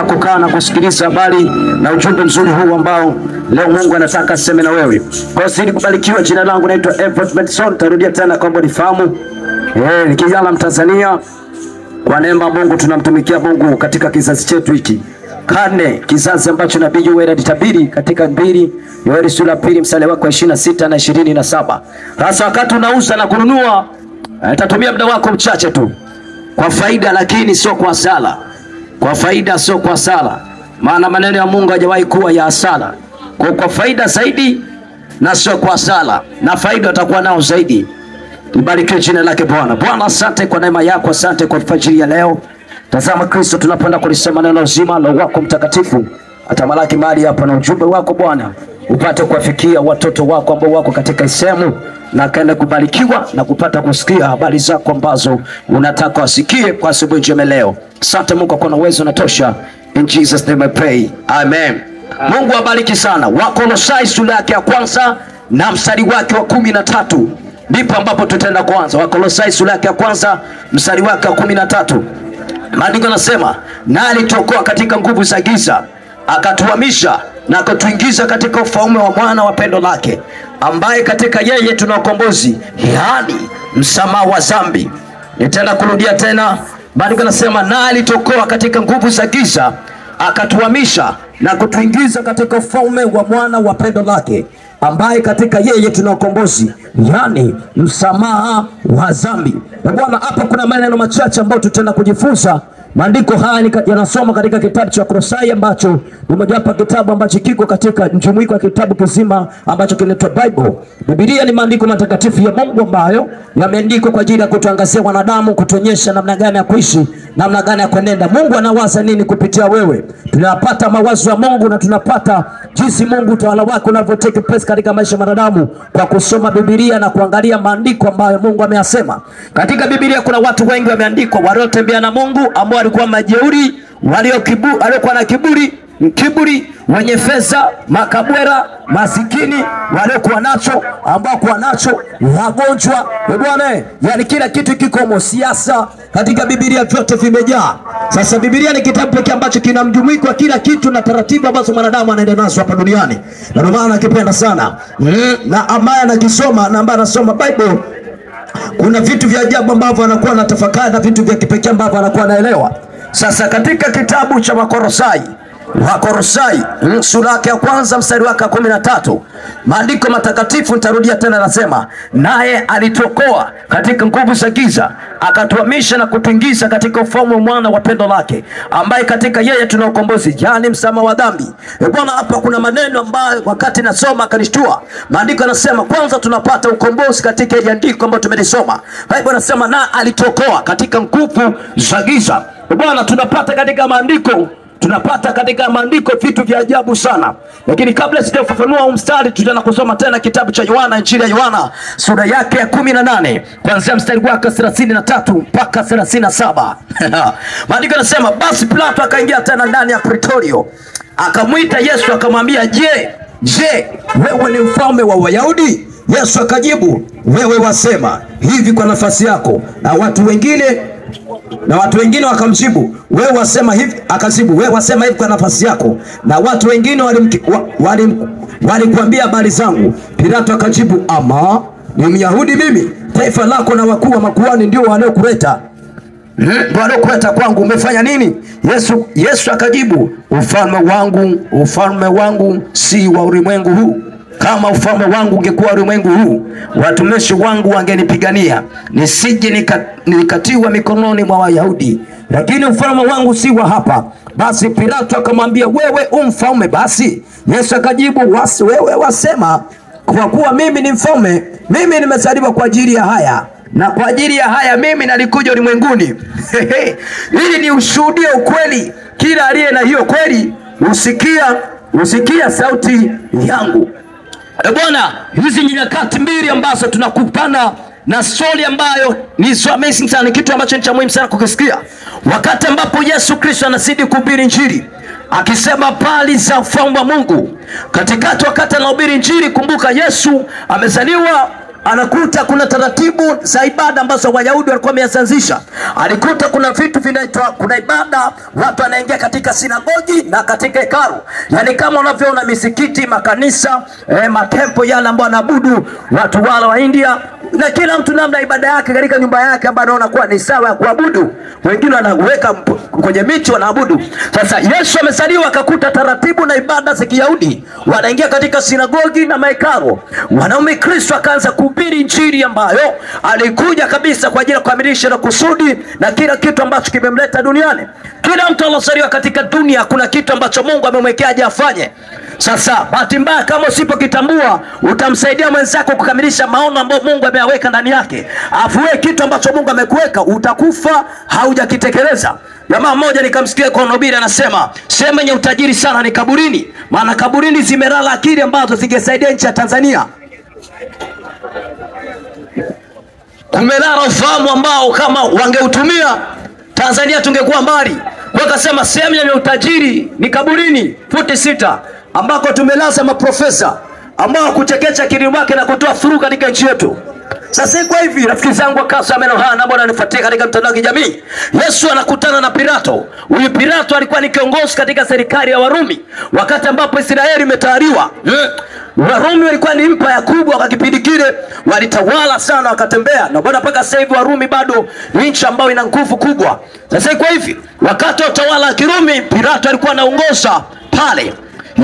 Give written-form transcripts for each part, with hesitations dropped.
Kukaa na kusikiliza habari na ujumbe mzuri huu ambao leo Mungu anataka aseme na wewe. Kwa hiyo kubarikiwa. Jina langu naitwa Evert Benson, tarudia tena kwamba nifahamu. Ni kijana Mtanzania. Kwa neema Mungu tunamtumikia Mungu katika kizazi chetu hiki. Karne, kizazi ambacho nabii Yoeli alitabiri katika 2 Yoeli sura 2 mstari wake wa 26 na 27. Sasa wakati unauza na kununua, utatumia muda wako mchache tu kwa faida, lakini sio kwa hasara. Kwa faida sio kwa hasara. Maana maneno ya Mungu hajawahi kuwa ya hasara. Kwa faida zaidi na sio kwa hasara. Na faida utakuwa nao zaidi. Libarikiwe jina lake Bwana. Bwana, asante kwa neema yako, asante kwa alfajiri ya leo. Tazama Kristo, tunapenda kulisema neno zima la wako mtakatifu. Atamalaki mahali hapa na ujumbe wako Bwana upate kuwafikia watoto wako ambao wako katika sehemu na kaenda kubarikiwa na kupata kusikia habari zako ambazo unataka wasikie kwa asubuhi njema leo. Asante Mungu kwa uwezo unatosha. In Jesus name I pray. Amen. Mungu abariki sana. Wakolosai sura yake ya kwanza na mstari wake wa 13. Ndipo ambapo tutaenda kwanza. Wakolosai sura yake ya kwanza mstari wake wa 13. Maandiko yanasema, na alituokoa katika nguvu za giza, akatuhamisha na akatuingiza katika ufalme wa mwana wa pendo lake, ambaye katika yeye tuna ukombozi, yaani msamaha wa dhambi. Nitaenda kurudia tena. Maandiko yanasema, na alituokoa katika nguvu za giza, akatuhamisha na kutuingiza katika ufalme wa mwana wa pendo lake, ambaye katika yeye tuna ukombozi, yaani msamaha wa dhambi. Na Bwana, hapa kuna maneno machache ambayo tutaenda kujifunza. Maandiko haya yanasoma katika kitabu cha Kolosai ambacho ni mojawapo kitabu ambacho kiko katika mjumuiko wa kitabu kizima ambacho kinaitwa Bible. Biblia ni maandiko matakatifu ya Mungu ambayo yameandikwa kwa ajili ya kutuangazia wanadamu, kutuonyesha namna gani ya kuishi, namna gani ya kuenenda. Mungu anawaza nini kupitia wewe. Tunapata mawazo ya Mungu na tunapata jinsi Mungu utawala wake unavyo take place katika maisha ya wanadamu kwa kusoma Biblia na kuangalia maandiko ambayo Mungu ameyasema. Katika Biblia kuna watu wengi wameandikwa waliotembea na Mungu ambao walikuwa majeuri, waliokuwa na kiburi, mkiburi, wenye fedha, makabwera, masikini, waliokuwa nacho, ambao kuwa nacho, wagonjwa. Bwana, yani kila kitu kikomo, siasa katika Biblia vyote vimejaa. Sasa Biblia ni kitabu pekee ambacho kina mjumuiko wa kila kitu na taratibu ambazo mwanadamu anaenda nazo hapa duniani. Na ndio maana nakipenda sana. Na ambaye anakisoma na ambaye anasoma Bible, kuna vitu vya ajabu ambavyo anakuwa anatafakari na vitu vya kipekee ambavyo anakuwa anaelewa. Sasa katika kitabu cha Wakolosai, Wakolosai sura yake ya kwanza mstari wake wa 13, maandiko matakatifu nitarudia tena, nasema, naye alituokoa katika nguvu za giza, akatuhamisha na kutuingiza katika ufalme wa mwana wa pendo lake, ambaye katika yeye tuna ukombozi, yaani msamaha wa dhambi. Bwana, hapa kuna maneno ambayo wakati nasoma akanishtua. Maandiko yanasema kwanza tunapata ukombozi katika ile andiko ambalo tumelisoma. Bible inasema na alituokoa katika nguvu za giza. Bwana, tunapata katika maandiko, tunapata katika maandiko vitu vya ajabu sana. Lakini kabla sijafafanua huu mstari, tutaenda kusoma tena kitabu cha Yohana, Injili ya Yohana sura yake ya 18 kuanzia mstari wake 33 mpaka 37. Maandiko yanasema, basi Pilato akaingia tena ndani ya Pretorio, akamwita Yesu akamwambia, je, wewe ni mfalme wa Wayahudi? Yesu akajibu, wewe wasema hivi kwa nafasi yako. Na watu wengine wakamjibu, wewe wasema hivi. Akajibu, wewe wasema hivi kwa nafasi yako, na watu wengine walikuambia habari zangu. Pilato akajibu, ama ni Myahudi mimi? Taifa lako na wakuu wa makuhani ndio waliokuleta kwangu, umefanya nini? Yesu akajibu, ufalme wangu si wa ulimwengu huu. Kama ufalme wangu ungekuwa ulimwengu huu, watumishi wangu wangenipigania, nisije nikatiwa mikononi mwa Wayahudi, lakini ufalme wangu si wa hapa. Basi Pilato akamwambia, wewe umfalme basi? Yesu akajibu, wewe wasema, kwa kuwa mimi ni mfalme. Mimi nimezaliwa kwa ajili ya haya, na kwa ajili ya haya mimi nalikuja ulimwenguni ili niushuhudie ukweli. Kila aliye na hiyo kweli usikia sauti yangu. Bwana, hizi ni nyakati mbili ambazo tunakutana na story ambayo ni so amazing sana, kitu ambacho ni cha muhimu sana kukisikia. Wakati ambapo Yesu Kristo anazidi kuhubiri Injili, akisema habari za ufalme wa Mungu. Katikati wakati anahubiri Injili, kumbuka Yesu amezaliwa anakuta kuna taratibu za ibada ambazo Wayahudi walikuwa wameanzisha. Alikuta kuna vitu vinaitwa, kuna ibada watu wanaingia katika sinagogi na katika hekalu, yaani kama unavyoona misikiti, makanisa, matempo yale ambayo wanaabudu watu wale wa India, na kila mtu namna ibada yake katika nyumba yake ambayo anaona kuwa ni sawa ya kuabudu. Wengine wanaweka kwenye miti wanaabudu. Sasa Yesu amezaliwa akakuta taratibu na ibada za Kiyahudi, wanaingia katika sinagogi na mahekalu. Wanaume Kristo akaanza kuhubiri injili ambayo alikuja kabisa kwa ajili ya kukamilisha na kusudi na kila kitu ambacho kimemleta duniani. Kila mtu aliyozaliwa katika dunia kuna kitu ambacho Mungu amemwekea aje afanye. Sasa bahati mbaya, kama usipokitambua utamsaidia mwenzako kukamilisha maono ambayo Mungu ameyaweka ndani yake. Afu wewe kitu ambacho Mungu amekuweka utakufa haujakitekeleza. Jamaa mmoja nikamsikia kwa mhubiri anasema, sehemu yenye utajiri sana ni kaburini, maana kaburini zimelala akili ambazo zingesaidia nchi ya Tanzania. Kumelala ufahamu ambao kama wangeutumia Tanzania tungekuwa mbali. Wakasema sehemu yenye utajiri ni kaburini, futi 6, ambako tumelaza maprofesa ambao kuchekecha akili wake na kutoa furu katika nchi yetu. Sasa kwa hivi rafiki zangu wa Kasa Amenohana ambao wananifuatia katika mtandao wa kijamii, Yesu anakutana na Pilato. Huyu Pilato alikuwa ni kiongozi katika serikali ya Warumi wakati ambapo Israeli imetawaliwa. Warumi walikuwa ni empire kubwa kwa kipindi kile, walitawala sana wakatembea. Na bwana mpaka sasa hivi Warumi bado ni nchi ambayo ina nguvu kubwa. Sasa kwa hivi wakati wa utawala wa Kirumi, Pilato alikuwa anaongoza pale.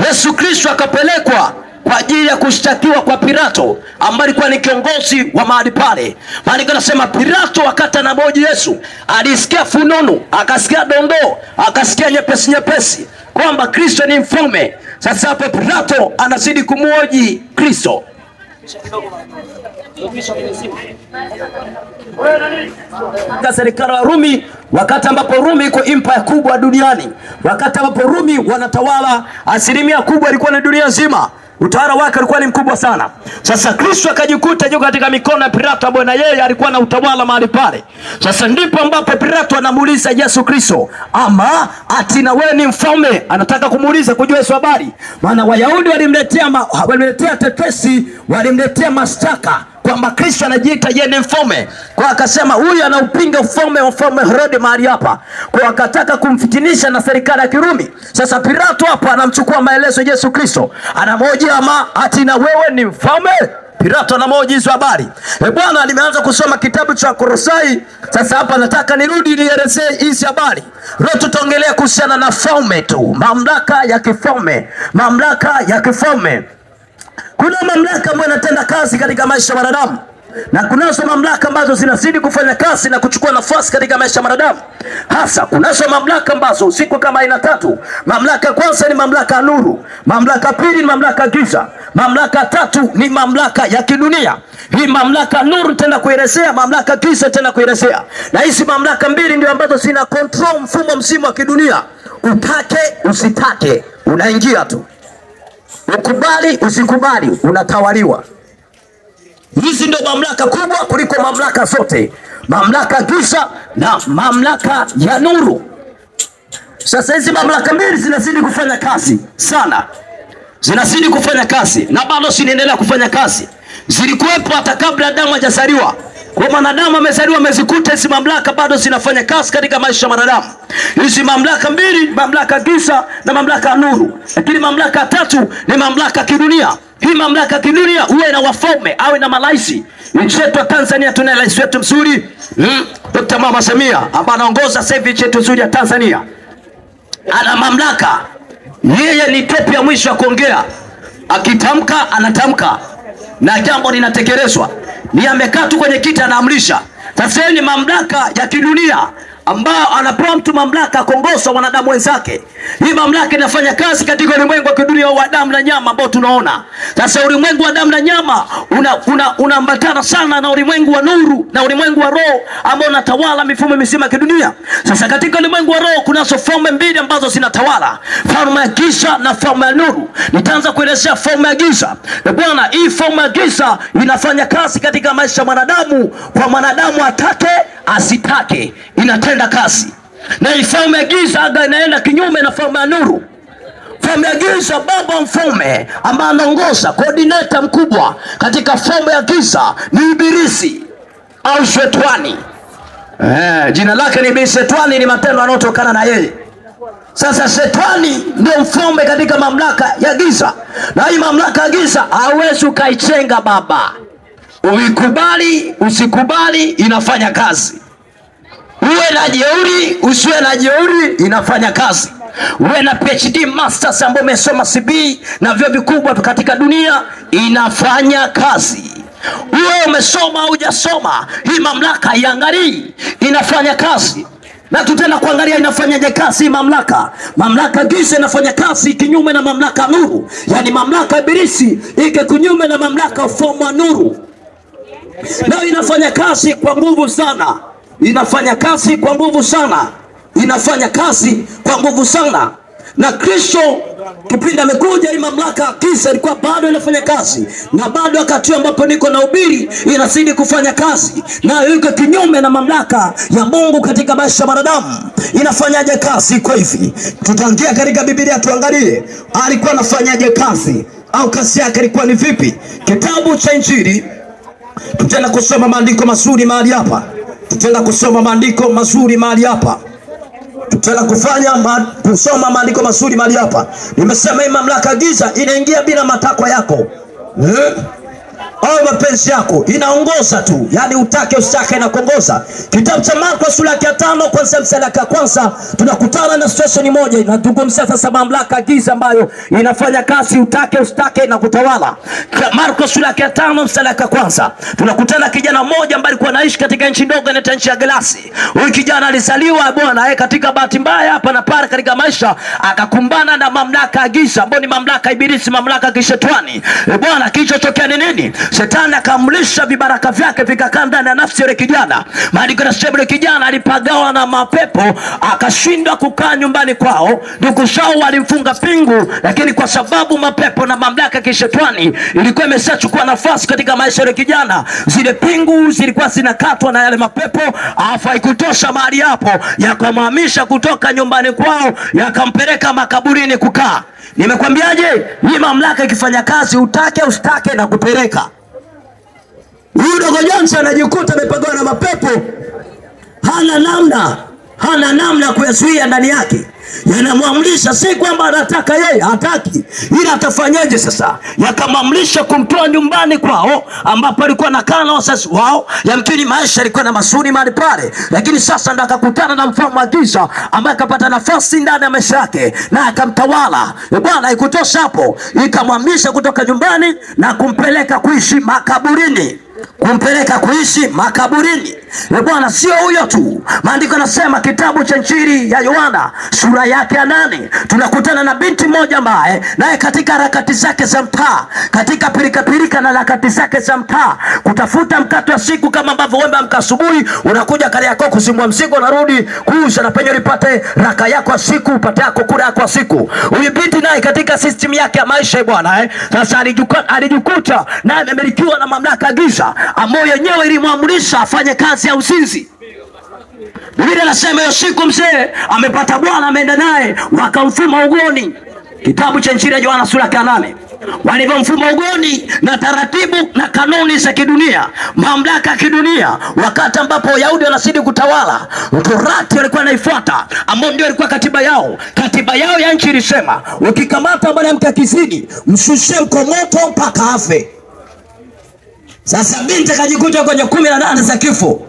Yesu Kristo akapelekwa kwa ajili ya kushtakiwa kwa Pilato ambaye alikuwa ni kiongozi wa mahali pale. Maandiko yanasema Pilato wakati anamhoji Yesu alisikia fununu, akasikia dondoo, akasikia nyepesi nyepesi kwamba Kristo ni mfalme. Sasa hapo Pilato anazidi kumhoji Kristo. Serikali ya Rumi, wakati ambapo Rumi iko empire kubwa duniani, wakati ambapo Rumi wanatawala asilimia kubwa ilikuwa ni dunia nzima, utawala wake ulikuwa ni mkubwa sana. Sasa Kristo akajikuta yuko katika mikono ya Pilato ambaye na yeye alikuwa na utawala mahali pale. Sasa ndipo ambapo Pilato anamuuliza Yesu Kristo, ama ati na wewe ni mfalme? Anataka kumuuliza kujua Yesu habari, maana Wayahudi walimletea tetesi, walimletea mashtaka kwamba Kristo anajiita yeye ni mfalme. Kwa akasema huyu anaupinga ufalme wa mfalme Herode mahali hapa. Kwa akataka kumfitinisha na serikali ya Kirumi. Sasa Pilato hapa anamchukua maelezo Yesu Kristo, anamhoji ama ati na wewe ni mfalme? Pilato anamhoji hizo habari. Bwana, nimeanza kusoma kitabu cha Kolosai. Sasa hapa nataka nirudi nielezee hizi habari. Leo tutaongelea kuhusiana na falme tu, mamlaka ya kifalme, mamlaka ya kifalme. Kuna mamlaka ambayo inatenda kazi katika maisha ya wanadamu, na kunazo mamlaka ambazo zinazidi kufanya kazi na kuchukua nafasi katika maisha ya wanadamu. Hasa kunazo mamlaka ambazo ziko kama aina tatu. Mamlaka ya kwanza ni mamlaka ya nuru, mamlaka pili ni mamlaka ya giza, mamlaka tatu ni mamlaka ya kidunia. Hii mamlaka nuru tena kuelezea, mamlaka giza tena kuelezea. Na hizi mamlaka mbili ndio ambazo zina control mfumo mzima wa kidunia. Utake usitake, unaingia tu. Ukubali usikubali, unatawaliwa. Hizi ndio mamlaka kubwa kuliko mamlaka zote, mamlaka giza na mamlaka ya nuru. Sasa hizi mamlaka mbili zinazidi kufanya kazi sana, zinazidi kufanya kazi na bado zinaendelea kufanya kazi. Zilikuwepo hata kabla Adamu hajazaliwa. Kwa mwanadamu amezaliwa amezikuta hizi mamlaka bado zinafanya kazi katika maisha ya mwanadamu. Hizi mamlaka mbili, mamlaka giza na mamlaka ya nuru. Lakini mamlaka tatu ni mamlaka kidunia. Hii mamlaka kidunia huwa ina wafalme au ina marais. Nchi yetu ya Tanzania tuna rais wetu mzuri, Dr. Mama Samia ambaye anaongoza sasa hivi nchi yetu nzuri ya Tanzania. Ana mamlaka. Yeye ni tepi ya mwisho ya kuongea. Akitamka anatamka na jambo linatekelezwa. Ni amekaa tu kwenye kiti anaamrisha. Sasa ni mamlaka ya kidunia ambayo anapewa mtu mamlaka kuongoza wanadamu wenzake. Hii mamlaka inafanya kazi katika ulimwengu wa kidunia wa damu na nyama ambao tunaona. Sasa ulimwengu wa damu na nyama unaambatana sana na ulimwengu wa nuru na ulimwengu wa roho ambao unatawala mifumo mizima ya kidunia. Sasa katika ulimwengu wa roho kunazo falme mbili ambazo zinatawala, falme ya giza na falme ya nuru. Nitaanza kuelezea falme ya giza. Na bwana, hii falme ya giza inafanya kazi katika maisha ya mwanadamu, kwa mwanadamu atake asitake, inatenda kazi. Na falme ya giza aga inaenda kinyume na falme ya nuru. Falme ya giza, baba mfalme ambaye anaongoza, coordinator mkubwa katika falme ya giza ni Ibilisi au Shetani. Jina lake ni Ibilisi. Shetani ni matendo yanayotokana na yeye. Sasa Shetani ndio mfalme katika mamlaka ya giza. Na hii mamlaka ya giza hauwezi ukaichenga baba. Uikubali, usikubali, inafanya kazi. Uwe na jeuri, usiwe na jeuri, inafanya kazi. Uwe na PhD, masters ambao umesoma CB na vyuo vikubwa katika dunia, inafanya kazi. Uwe umesoma au hujasoma, hii mamlaka haiangalii, inafanya kazi. Na tutaenda kuangalia inafanyaje kazi mamlaka. Mamlaka giza inafanya kazi kinyume na mamlaka nuru. Yaani mamlaka Ibilisi iko kinyume na mamlaka ufumo wa nuru. Leo inafanya kazi kwa nguvu sana. Inafanya kazi kwa nguvu sana. Inafanya kazi kwa nguvu sana. Na Kristo kipindi amekuja, hii mamlaka giza ilikuwa bado inafanya kazi. Na bado wakati ambapo niko na ubiri inazidi kufanya kazi. Na yuko kinyume na mamlaka ya Mungu katika maisha ya wanadamu. Inafanyaje kazi kwa hivi? Tutaingia katika Biblia tuangalie alikuwa anafanyaje kazi au kazi yake ilikuwa ni vipi. Kitabu cha Injili, tutaenda kusoma maandiko mazuri mahali hapa. Tutaenda kusoma maandiko mazuri mahali hapa. Tutaenda kusoma maandiko mazuri mahali hapa. Nimesema hii mamlaka giza inaingia bila matakwa yako, au mapenzi yako, inaongoza tu. Yaani utake usitake na kuongoza. Kitabu cha Marko sura ya 5 kuanzia mstari wa kwanza tunakutana na situation moja inazungumzia sasa mamlaka giza ambayo inafanya kazi utake usitake na kutawala. Marko sura ya 5 mstari wa kwanza tunakutana kijana mmoja ambaye alikuwa anaishi katika nchi ndogo inaitwa nchi ya Galasi. Huyu kijana alizaliwa bwana, katika bahati mbaya hapa na pale katika maisha akakumbana na mamlaka ya giza ambayo ni mamlaka Ibilisi, mamlaka ya kishetani. Bwana, kilichotokea ni nini? Shetani akamlisha vibaraka vyake vikakaa ndani ya nafsi yule kijana. Maandiko yanasema yule kijana alipagawa na mapepo akashindwa kukaa nyumbani kwao. Ndugu zao walimfunga pingu, lakini kwa sababu mapepo na mamlaka ya kishetani ilikuwa imeshachukua nafasi katika maisha yule kijana, zile pingu zilikuwa zinakatwa na yale mapepo. Afa haikutosha mahali hapo, yakamhamisha kutoka nyumbani kwao yakampeleka makaburini kukaa. Nimekwambiaje? Hii mamlaka ikifanya kazi utake usitake na kupeleka. Huyu dogo Johnson anajikuta amepagawa na mapepo, hana namna kuyazuia ndani yake. Yanamwamrisha, si kwamba anataka yeye, hataki, ila atafanyaje sasa? Yakamwamrisha kumtoa nyumbani kwao ambapo alikuwa anakaa na wazazi wao. Yamkini maisha yalikuwa na mazuri mahali pale, lakini sasa ndo akakutana na mfalme wa giza ambaye akapata nafasi ndani ya maisha yake na akamtawala. Bwana, haikutosha hapo, ikamwamrisha kutoka nyumbani na kumpeleka kuishi makaburini. Kumpeleka kuishi makaburini. Bwana, sio huyo tu. Maandiko yanasema kitabu cha Injili ya Yohana sura yake ya 8 tunakutana na binti mmoja ambaye naye katika harakati zake za mtaa, katika pirika pirika na harakati zake za mtaa kutafuta mkate wa siku, kama ambavyo wewe amka asubuhi unakuja kale yako kusimwa mzigo unarudi kuuza na penye ulipate raka yako ya siku, upate yako kura yako ya siku. Huyu binti naye katika system yake ya maisha bwana, sasa alijikuta naye amemilikiwa na mamlaka ya giza ambayo yenyewe ilimwamrisha afanye kazi ya uzinzi. Biblia inasema hiyo siku mzee amepata bwana, ameenda naye wakamfuma ugoni. Kitabu cha Injili ya Yohana sura ya 8. Walivyomfuma ugoni na taratibu na kanuni za kidunia, mamlaka ya kidunia, wakati ambapo Wayahudi wanazidi kutawala, torati walikuwa wanaifuata, ambao ndio ilikuwa katiba yao. Katiba yao ya nchi ilisema ukikamata mwanamke akizini, mshushe mkomoto mpaka afe. Sasa binti akajikuta kwenye 18 za kifo.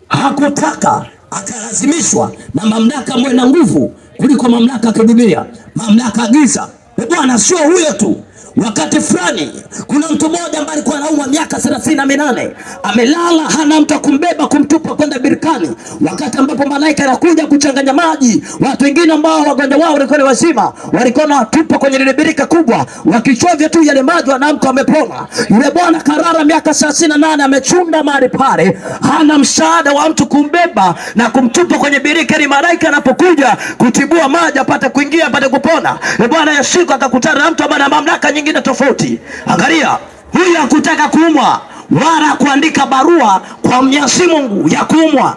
Hakutaka, akalazimishwa na mamlaka mwe na nguvu kuliko mamlaka ya kidunia, mamlaka ya giza. Bwana, sio huyo tu. Wakati fulani kuna mtu mmoja ambaye alikuwa anaumwa miaka 38, amelala, hana mtu kumbeba kumtupa kwenda birikani. Wakati ambapo malaika anakuja kuchanganya maji, watu wengine ambao wagonjwa wao walikuwa ni wazima walikuwa wanatupa kwenye lile birika kubwa, wakichovya tu yale maji wanaamka wamepona. Yule bwana karara miaka 38, amechunda mahali pale, hana msaada wa mtu kumbeba na kumtupa kwenye birika ili malaika anapokuja kutibua maji apate kuingia apate kupona. Yule bwana Yesu akakutana na mtu ambaye ana mamlaka nyingine tofauti. Angalia, huyu hakutaka kuumwa wala kuandika barua kwa Mwenyezi Mungu ya kuumwa,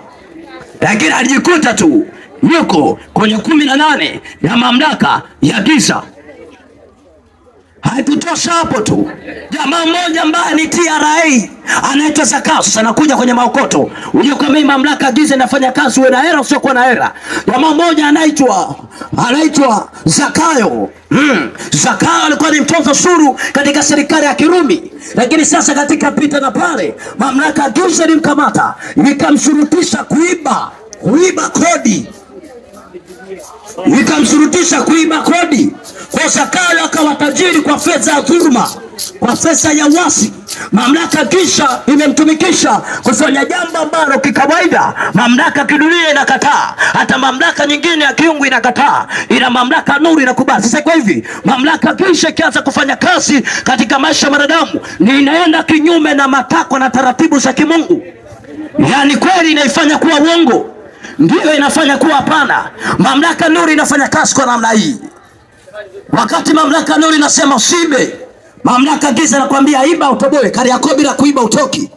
lakini alijikuta tu yuko kwenye 18 ya mamlaka ya giza. Haikutosha hapo tu, jamaa mmoja ambaye ni TRA anaitwa Zakayo, sasa anakuja kwenye maokoto. Unajua kama mamlaka ya giza inafanya kazi, uwe na hela usiokuwa na hela. Jamaa mmoja anaitwa Zakayo. Zakayo alikuwa ni mtoza ushuru katika serikali ya Kirumi, lakini sasa katika pita na pale mamlaka ya giza ilimkamata, ikamshurutisha kuiba kodi. Ikamshurutisha kuiba kodi. Kwa Zakayo akawa tajiri kwa fedha ya dhuluma, kwa pesa ya uasi. Mamlaka kisha imemtumikisha kufanya jambo ambalo kikawaida mamlaka kidunia inakataa, hata mamlaka nyingine ya kiungu inakataa, ila mamlaka nuru inakubali. Sasa kwa hivi mamlaka kisha ikianza kufanya kazi katika maisha ya mwanadamu, ni inaenda kinyume na matakwa na taratibu za kimungu. Yaani kweli inaifanya kuwa uongo, ndiyo inafanya kuwa hapana. Mamlaka nuru inafanya kazi kwa namna hii. Wakati mamlaka nuru inasema usiibe, mamlaka giza inakwambia iba utoboe, Kariakoo bila kuiba utoki.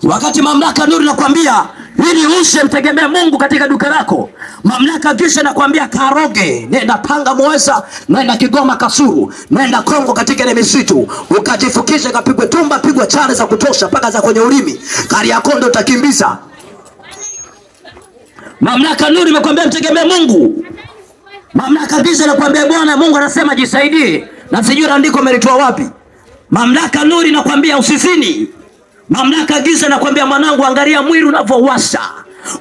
Wakati mamlaka nuru inakwambia ili ushe mtegemee Mungu katika duka lako, mamlaka giza inakwambia karoge, nenda Tanga Muheza, nenda Kigoma Kasulu, nenda Kongo katika ile misitu, ukajifukishe, kapigwe tumba, pigwe chale za kutosha mpaka za kwenye ulimi, Kariakoo ndo utakimbiza. Mamlaka nuru imekwambia mtegemee Mungu. Mamlaka giza inakwambia Bwana Mungu anasema jisaidie, na sijui andiko umelitoa wapi. Mamlaka nuru inakwambia usizini. Mamlaka giza inakwambia mwanangu, angalia mwili unavyowasha.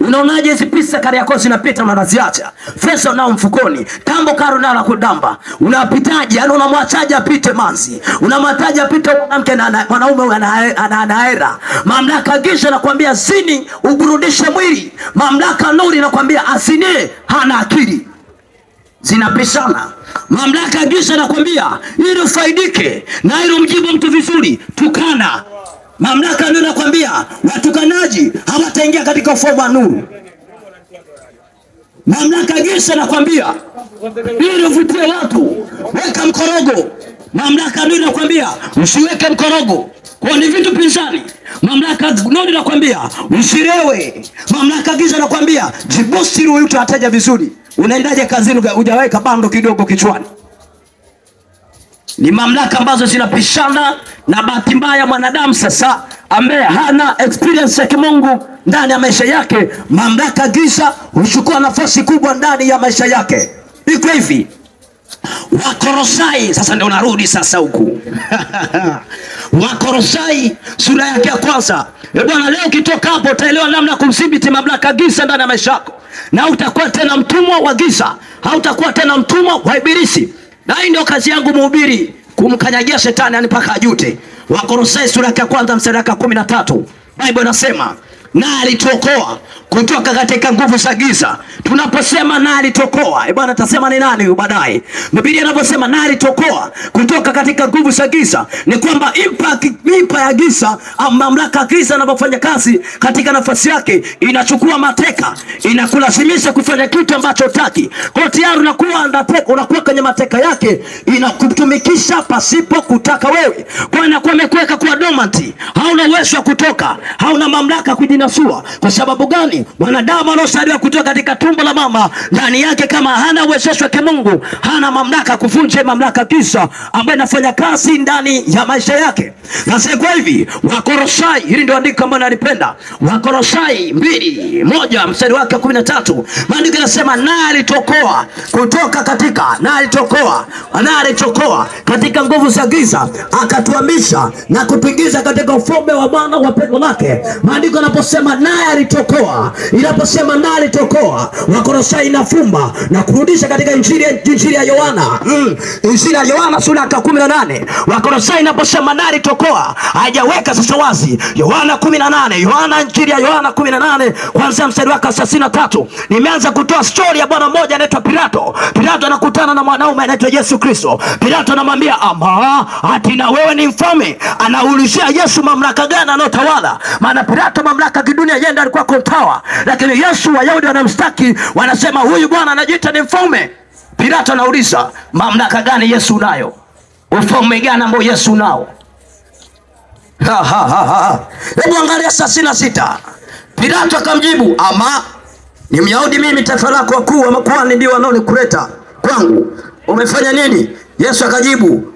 Unaonaje hizi pesa Kariakoo zinapita unaziacha? Pesa unao mfukoni, tambo karo nao la kudamba. Unapitaje? Yaani unamwachaje apite manzi? Unamwachaje apite mwanamke na mwanaume ana hera? Mamlaka giza inakwambia zini uburudishe mwili. Mamlaka nuru inakwambia asinie hana akili. Zinapishana. Mamlaka giza inakwambia ili ufaidike na ili umjibu mtu vizuri, tukana. Mamlaka nuru inakwambia watukanaji hawataingia katika ufalme wa nuru. Mamlaka giza inakwambia ili uvutie watu, weka mkorogo. Mamlaka nuru inakwambia usiweke mkorogo. Kwa ni vitu pinzani. Mamlaka nuru inakwambia usilewe. Mamlaka giza inakwambia jibusti ili uite wateja vizuri. Unaendaje kazini hujaweka bando kidogo kichwani? Ni mamlaka ambazo zinapishana, na bahati mbaya mwanadamu sasa ambaye hana experience ya kimungu ndani ya maisha yake, mamlaka giza huchukua nafasi kubwa ndani ya maisha yake. Iko hivi. Wakolosai, sasa ndio narudi sasa huku. Wakolosai sura yake ya kwanza. Bwana, leo ukitoka hapo utaelewa namna kumdhibiti mamlaka giza ndani ya maisha yako, na utakuwa tena mtumwa wa giza, hautakuwa tena mtumwa wa ibilisi. Na hii ndio kazi yangu mhubiri, kumkanyagia shetani yani mpaka ajute. Wakolosai sura ya kwanza mstari wa 13. Bible inasema na alituokoa kutoka katika nguvu za giza. Tunaposema na alituokoa, bwana atasema ni nani huyu baadaye. Biblia inaposema na alituokoa kutoka katika nguvu za giza, ni kwamba impact ya giza au mamlaka ya giza inapofanya kazi katika nafasi yake, inachukua mateka, inakulazimisha kufanya kitu ambacho hutaki. Kwa hiyo tayari unakuwa kwenye mateka yake, inakutumikisha pasipo kutaka wewe. Kwa hiyo inakuwa imekuweka kuwa dormant, hauna uwezo wa kutoka, hauna mamlaka kujinasua. Kwa sababu gani? Mwanadamu anaozaliwa kutoka katika tumbo la mama, ndani yake kama hana uwezesho wa kimungu, hana mamlaka kuvunja mamlaka giza ambayo inafanya kazi ndani ya maisha yake. Sasa kwa hivi Wakolosai, hili ndio andiko ambalo nalipenda. Wakolosai 2:1 mstari wake 13. Maandiko yanasema naye alituokoa kutoka katika, naye alituokoa katika nguvu za giza, akatuhamisha na kutuingiza katika ufalme wa Mwana wa pendo lake. Maandiko yanaposema naye alituokoa, inaposema naye alituokoa, Wakolosai inafumba na kurudisha katika Injili ya Yohana. Injili ya Yohana sura ya 18. Wakolosai inaposema naye alituokoa, haijaweka sasa wazi. Yohana 18, Yohana, Injili ya Yohana 18 kuanzia mstari wake 33. Nimeanza kutoa story ya bwana mmoja anaitwa Pilato. Pilato anakutana na mwanaume anaitwa Yesu Kristo. Pilato anamwambia, ama ati na wewe ni mfalme? Anaulizia Yesu mamlaka gani anayotawala. Maana Pilato mamlaka kidunia yeye ndiye alikuwa kontawa, lakini Yesu Wayahudi wanamstaki, wanasema huyu bwana anajiita ni mfalme. Pilato anauliza mamlaka gani Yesu unayo? Ufalme gani ambao Yesu unao? Ha ha ha ha. Hebu angalia 36. Pilato akamjibu, ama Ni Myahudi mimi, taifa lako wakuu wa makuhani ndio wanaonikuleta kwangu. Umefanya nini? Yesu akajibu,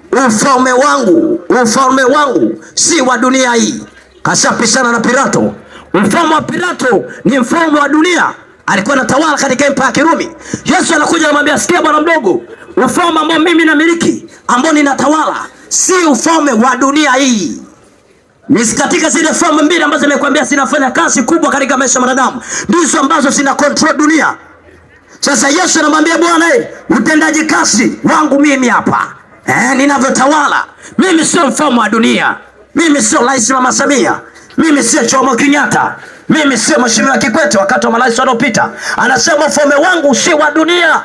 ufalme wangu si wa dunia hii. Kashapishana na Pilato. Mfalme wa Pilato ni mfalme wa dunia, alikuwa anatawala katika empire ya Kirumi. Yesu anakuja anamwambia, sikia bwana mdogo, ufalme ambao mimi namiliki, ambao ninatawala, si ufalme wa dunia hii. Ni katika zile falme mbili ambazo nimekuambia zinafanya kazi kubwa katika maisha ya mwanadamu, ndizo ambazo zina control dunia. Sasa Yesu anamwambia Bwana, utendaji kazi wangu mimi hapa, ninavyotawala mimi sio mfalme wa dunia. Mimi sio Rais Mama Samia, mimi sio Jomo Kenyatta, mimi sio Mheshimiwa Kikwete wakati wa marais waliopita. Anasema ufalme wangu si wa dunia.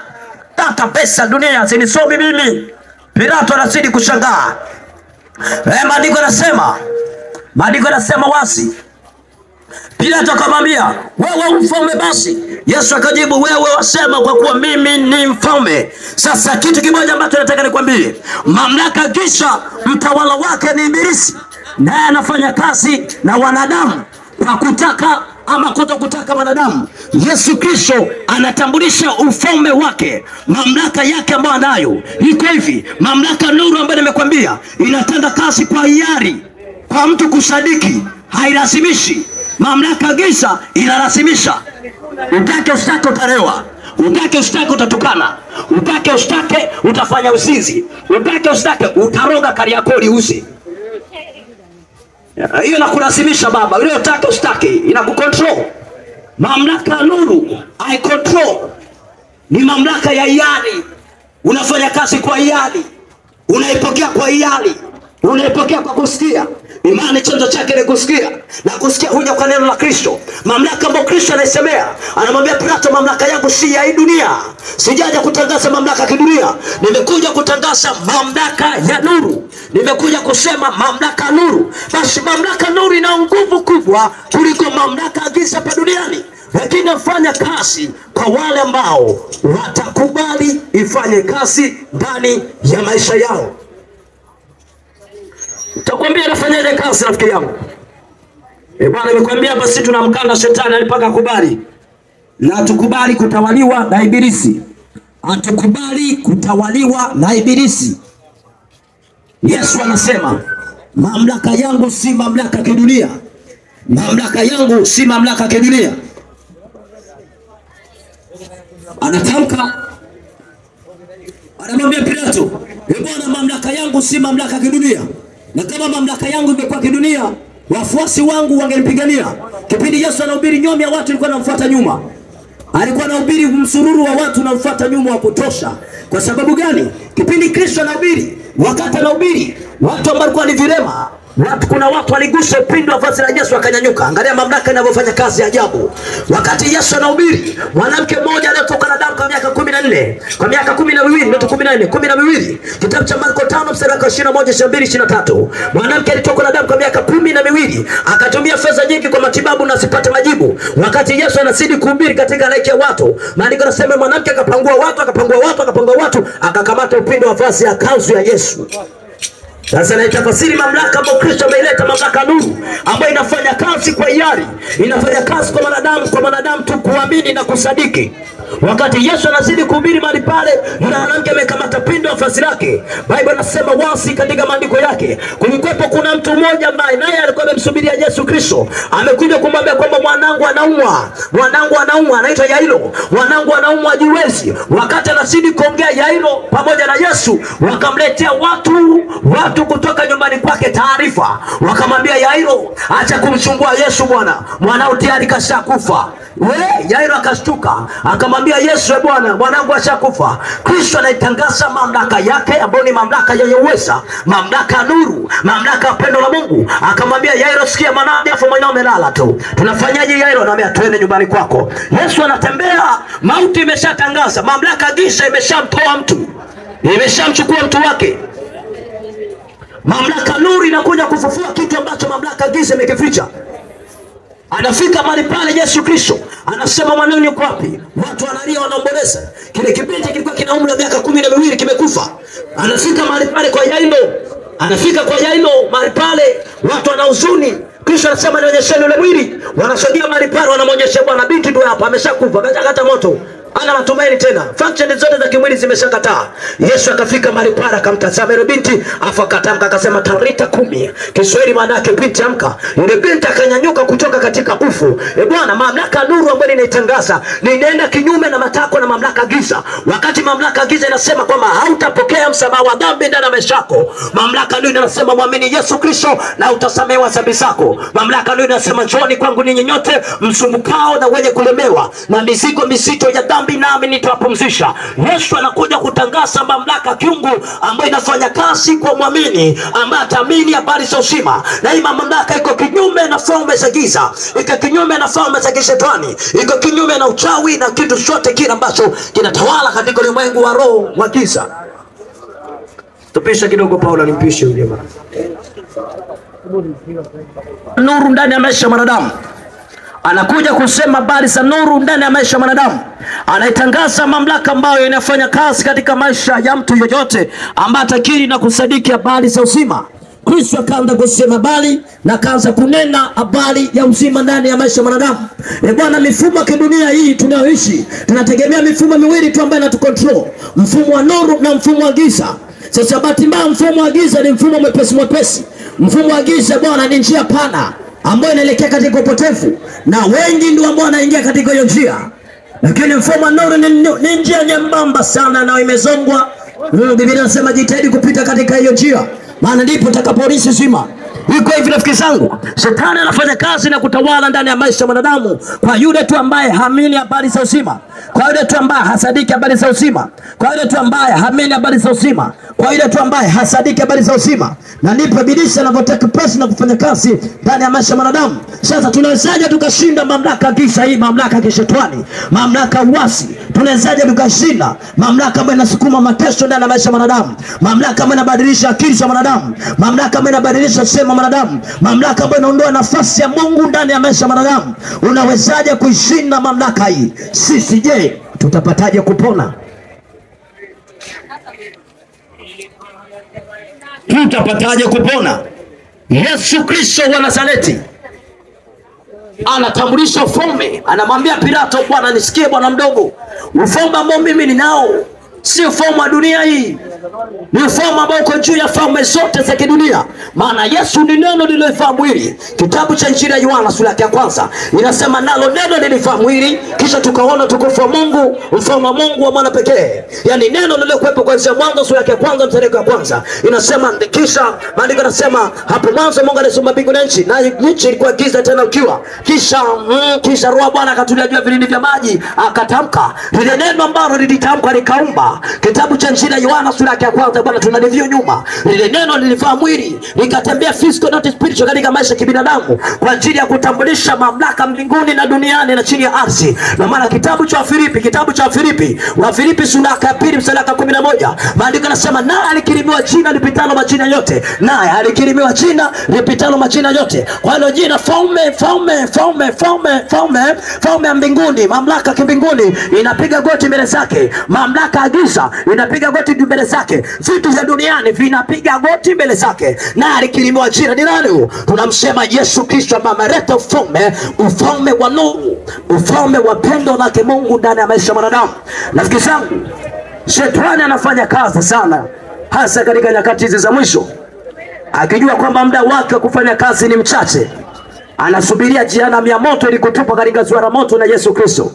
Tata pesa dunia zinisomi mimi. Pilato anazidi kushangaa. Maandiko yanasema wazi. Pilato akamwambia, wewe mfalme basi? Yesu akajibu, wewe wasema kwa kuwa mimi ni mfalme. Sasa kitu kimoja ambacho nataka nikwambie, mamlaka kisha mtawala wake ni Ibilisi, naye anafanya kazi na wanadamu kwa kutaka ama kutokutaka wanadamu. Yesu Kristo anatambulisha ufalme wake, mamlaka yake ambayo anayo iko hivi. Mamlaka nuru ambayo nimekwambia inatenda kazi kwa hiari, kwa mtu kusadiki, hailazimishi. Mamlaka giza inalazimisha. Utake usitake utarewa, utake usitake utatukana, utake usitake utafanya uzinzi, utake usitake utaroga Kariakoo uzi. Hiyo inakulazimisha baba, ile utake usitake inakucontrol. Mamlaka nuru I control, ni mamlaka ya hiari. Unafanya kazi kwa hiari, unaipokea kwa hiari, unaipokea kwa kusikia. Imani chanzo chake ni kusikia, na kusikia huja kwa neno la Kristo. Mamlaka ambayo Kristo anaisemea, anamwambia Pilato, mamlaka yangu si ya hii dunia. Sijaja kutangaza mamlaka ya kidunia, nimekuja kutangaza mamlaka ya nuru. Nimekuja kusema mamlaka ya nuru. Basi mamlaka nuru ina nguvu kubwa kuliko mamlaka ya giza hapa duniani, lakini inafanya kazi kwa wale ambao watakubali ifanye kazi ndani ya maisha yao. Nitakwambia nafanyaje kazi rafiki yangu. Bwana nimekwambia hapa sisi tunamkanda shetani mpaka kubali. Na tukubali kutawaliwa na ibilisi. Atukubali kutawaliwa na ibilisi. Yesu anasema mamlaka yangu si mamlaka ya kidunia. Mamlaka yangu si mamlaka ya kidunia. Anatamka, anamwambia Pilato, Bwana, mamlaka yangu si mamlaka ya kidunia. Na kama mamlaka yangu ingekuwa kidunia, wafuasi wangu wangenipigania. Kipindi Yesu anahubiri, nyomi ya watu ilikuwa inamfuata nyuma. Alikuwa anahubiri, msururu wa watu unamfuata nyuma wa kutosha. Kwa sababu gani? Kipindi Kristo anahubiri, wakati anahubiri, watu ambao walikuwa ni vilema, kuna watu waligusa upindo wa vazi la Yesu akanyanyuka. Angalia mamlaka inavyofanya kazi ya ajabu. Wakati Yesu anahubiri, mwanamke mmoja aliyetoka na damu kwa miaka 14, kwa miaka 12, ndio 14, 12. Kitabu cha Marko 5 mstari wa 21, 22, 23. Mwanamke alitoka na damu kwa miaka 12, akatumia fedha nyingi kwa matibabu na asipate majibu. Wakati Yesu anazidi kuhubiri katika halaiki ya watu, maandiko yanasema mwanamke akapangua watu, akapangua watu, akapangua watu, akakamata upindo wa vazi ya kanzu ya Yesu. Sasa naitafasiri mamlaka ambayo Kristo ameileta, mamlaka nuru ambayo inafanya kazi kwa hiari, inafanya kazi kwa wanadamu, kwa wanadamu tu kuamini na kusadiki. Wakati Yesu anazidi kuhubiri mahali pale, mwanamke amekamata pindo wa vazi lake. Biblia inasema wazi katika maandiko yake, kulikuwepo kuna mtu mmoja ambaye naye alikuwa amemsubiria Yesu Kristo. Amekuja kumwambia kwamba mwanangu anaumwa, mwanangu anaumwa, anaitwa Yairo, mwanangu anaumwa jiwezi. Wakati anazidi kuongea Yairo pamoja na Yesu, wakamletea watu kutoka nyumbani kwake taarifa. Wakamwambia Yairo, acha kumsumbua Yesu bwana, mwanao tayari kashakufa. Yairo akashtuka, akamwambia Yesu, Bwana, mwanangu ashakufa. Kristo anaitangaza mamlaka yake ambayo ni mamlaka yenye uweza, mamlaka ya nuru, mamlaka ya pendo la Mungu. Akamwambia Yairo, sikia mwanangu, afu mwanao amelala tu. Tunafanyaje Yairo? Anamwambia twende nyumbani kwako. Yesu anatembea, mauti imeshatangaza, mamlaka giza imeshamtoa mtu, imeshamchukua mtu wake. Mamlaka nuru inakuja kufufua kitu ambacho mamlaka giza imekificha. Anafika mahali pale Yesu Kristo anasema mwanangu yuko wapi? Watu wanalia, wanaomboleza. Kile kibinti kilikuwa kina umri wa miaka 12 kimekufa. Anafika mahali pale kwa Yairo, Anafika kwa Yairo mahali pale, watu wana huzuni. Kristo anasema nionyesheni ule mwili. Wanasogea mahali pale, wanamuonyesha bwana, binti ndio hapa ameshakufa, kashakata moto, ana matumaini tena, function zote za kimwili zimeshakataa. Yesu akafika mahali pale akamtazama yule binti, afu akatamka akasema talita kumi, Kiswahili maana yake binti amka. Yule binti akanyanyuka kutoka katika ufu. E Bwana, mamlaka nuru ambayo ninaitangaza ninaenda kinyume na matakwa na mamlaka giza. Wakati mamlaka giza inasema kwamba hautapokea msamaha wa dhambi ndani ya maisha yako, mamlaka nuru inasema muamini Yesu Kristo na utasamehewa dhambi zako. Mamlaka nuru inasema njooni kwangu ninyi nyote msumbukao na wenye kulemewa na mizigo mizito ya dhambi, nami nitawapumzisha. Yesu anakuja kutangaza mamlaka kiungu ambayo inafanya kazi kwa muamini ambaye ataamini habari za uzima. Na hii mamlaka iko kinyume na falme za giza, iko kinyume na falme za kishetani, iko kinyume na uchawi na kitu chote kile ambacho kinatawala katika ulimwengu wa roho wa giza. Tupisha kidogo Paulo, nimpishe yule jamaa. Nuru ndani ya maisha ya mwanadamu. Anakuja kusema habari za nuru ndani ya maisha ya mwanadamu. Anaitangaza mamlaka ambayo inafanya kazi katika maisha ya mtu yoyote ambaye atakiri na kusadiki habari za uzima. Kristo akaanza kusema habari na akaanza kunena habari ya uzima ndani ya maisha ya mwanadamu. E Bwana, mifumo ya kidunia hii tunayoishi, tunategemea mifumo miwili tu ambayo inatucontrol, mfumo wa nuru na mfumo wa giza. Sasa bahati mbaya, mfumo wa giza ni mfumo mwepesi mwepesi. Mfumo wa giza bwana ni njia pana ambayo inaelekea katika upotevu, na wengi ndio ambao wanaingia katika hiyo njia. Lakini mfumo wa nuru ni njia nyembamba sana na imezongwa. Biblia inasema jitahidi kupita katika hiyo njia, maana ndipo utakaporisi uzima. Iko hivi rafiki zangu, shetani anafanya kazi na kutawala ndani ya maisha ya mwanadamu kwa yule tu ambaye haamini habari za uzima, kwa yule tu ambaye hasadiki habari za uzima, kwa yule tu ambaye haamini habari za uzima, kwa yule tu ambaye hasadiki habari za uzima. Na ndipo ibilisi anapoteka pesa na kufanya kazi ndani ya maisha ya mwanadamu. Sasa tunawezaje tukashinda mamlaka giza hii, mamlaka ya kishetani, mamlaka uasi? Tunawezaje tukashinda mamlaka ambayo inasukuma mateso ndani ya maisha ya mwanadamu, mamlaka ambayo inabadilisha akili za mwanadamu, mamlaka ambayo inabadilisha sema mwanadamu, mamlaka ambayo inaondoa nafasi ya Mungu ndani ya maisha ya mwanadamu? Unawezaje kuishinda mamlaka hii? Sisi je, tutapataje kupona? Tutapataje kupona? Yesu Kristo wa Nazareti anatambulisha ufalme, anamwambia Pilato, bwana nisikie bwana mdogo, ufalme ambao mimi ninao si ufalme wa dunia hii, ni ufalme ambao uko juu ya falme zote za kidunia. Maana Yesu ni neno lililofaa mwili. Kitabu cha Injili ya Yohana sura ya kwanza inasema nalo neno lilifaa mwili, kisha tukaona tukufu wa Mungu, mfalme wa Mungu wa mwana pekee. Yaani neno lililokuwepo kuanzia mwanzo, sura ya kwanza mstari wa kwanza inasema, kisha maandiko yanasema hapo mwanzo Mungu aliumba mbingu na nchi, na nchi ilikuwa giza tena ukiwa. Kisha kisha Roho Bwana akatulia juu ya vilindi vya maji, akatamka lile neno ambalo lilitamka likaumba. Kitabu cha Injili ya Yohana sura ya kwanza, bwana tunalivyo nyuma, lile neno lilivaa mwili likatembea physical not spiritual katika maisha ya kibinadamu kwa ajili ya kutambulisha mamlaka mbinguni na duniani na chini ya ardhi. Na maana kitabu cha Wafilipi, kitabu cha Wafilipi, Wafilipi sura ya 2 mstari wa 11, maandiko yanasema naye alikirimiwa jina lipitalo majina yote, naye alikirimiwa jina lipitalo majina yote. Kwa hiyo jina falme, falme, falme, falme, falme, falme ya mbinguni, mamlaka kimbinguni inapiga goti mbele zake, mamlaka ya giza inapiga goti mbele zake, vitu vya duniani vinapiga goti mbele zake. Na alikirimiwa jina ni nani? Tunamsema Yesu Kristo ambaye ameleta ufalme, ufalme wa nuru, ufalme wa pendo lake Mungu ndani ya maisha ya mwanadamu. Rafiki zangu, shetani anafanya kazi sana, hasa katika nyakati hizi za mwisho, akijua kwamba muda wake wa kufanya kazi ni mchache. Anasubiria jehanamu ya moto ili kutupa katika ziwa la moto na Yesu Kristo,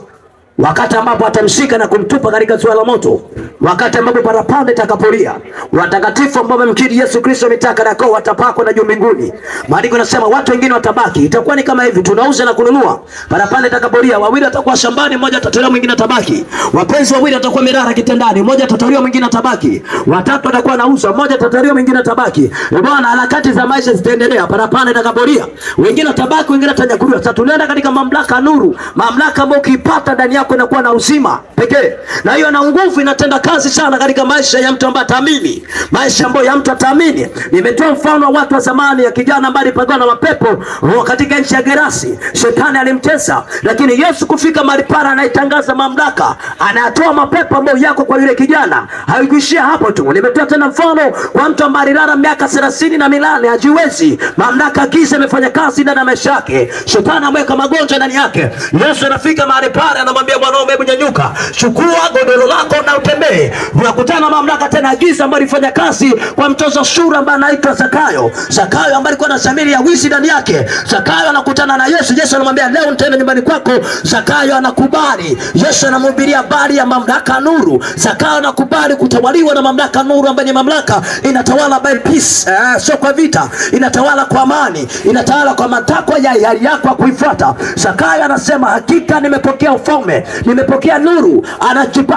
wakati ambapo atamshika na kumtupa katika ziwa la moto, wakati ambapo parapanda itakapolia, watakatifu ambao wamemkiri Yesu Kristo mitaka na kwa watapakwa na juu mbinguni. Maandiko yanasema watu wengine watabaki. Itakuwa ni kama hivi, tunauza na kununua. Parapanda itakapolia, wawili watakuwa shambani, mmoja atatolewa, mwingine atabaki. Wapenzi wawili watakuwa mirara kitandani, mmoja atatolewa, mwingine atabaki. Watatu watakuwa nauza, mmoja atatolewa, mwingine atabaki. Bwana, harakati za maisha zitaendelea. Parapanda itakapolia, wengine watabaki, wengine watanyakuliwa. Sasa tunaenda katika mamlaka nuru, mamlaka ambayo ukipata ndani yako yako inakuwa na uzima pekee. Na hiyo na nguvu inatenda kazi sana katika maisha ya mtu ambaye ataamini, maisha ambayo ya mtu ataamini. Nimetoa mfano wa watu wa zamani ya kijana ambaye alipagana na mapepo katika nchi ya Gerasi. Shetani alimtesa, lakini Yesu kufika mahali pale anaitangaza mamlaka, anatoa mapepo ambayo yako kwa yule kijana. Haikuishia hapo tu. Nimetoa tena mfano kwa mtu ambaye alilala miaka 38 hajiwezi. Mamlaka giza imefanya kazi ndani ya maisha yake. Shetani ameweka magonjwa ndani yake. Yesu anafika mahali pale anamwambia, mwanaume, hebu nyanyuka, chukua godoro lako na utembee. Unakutana mamlaka tena giza ambayo ilifanya kazi kwa mtoza ushuru ambaye anaitwa Zakayo. Zakayo ambaye alikuwa na dhamiri ya wizi ndani yake. Zakayo anakutana na Yesu. Yesu anamwambia, leo nitaenda nyumbani kwako. Zakayo anakubali. Yesu anamhubiria habari ya mamlaka nuru. Zakayo anakubali kutawaliwa na mamlaka nuru, ambayo ni mamlaka inatawala by peace, sio kwa vita, inatawala kwa amani, inatawala kwa matakwa ya hiari yako kuifuata. Zakayo anasema, hakika nimepokea ufalme, nimepokea nuru.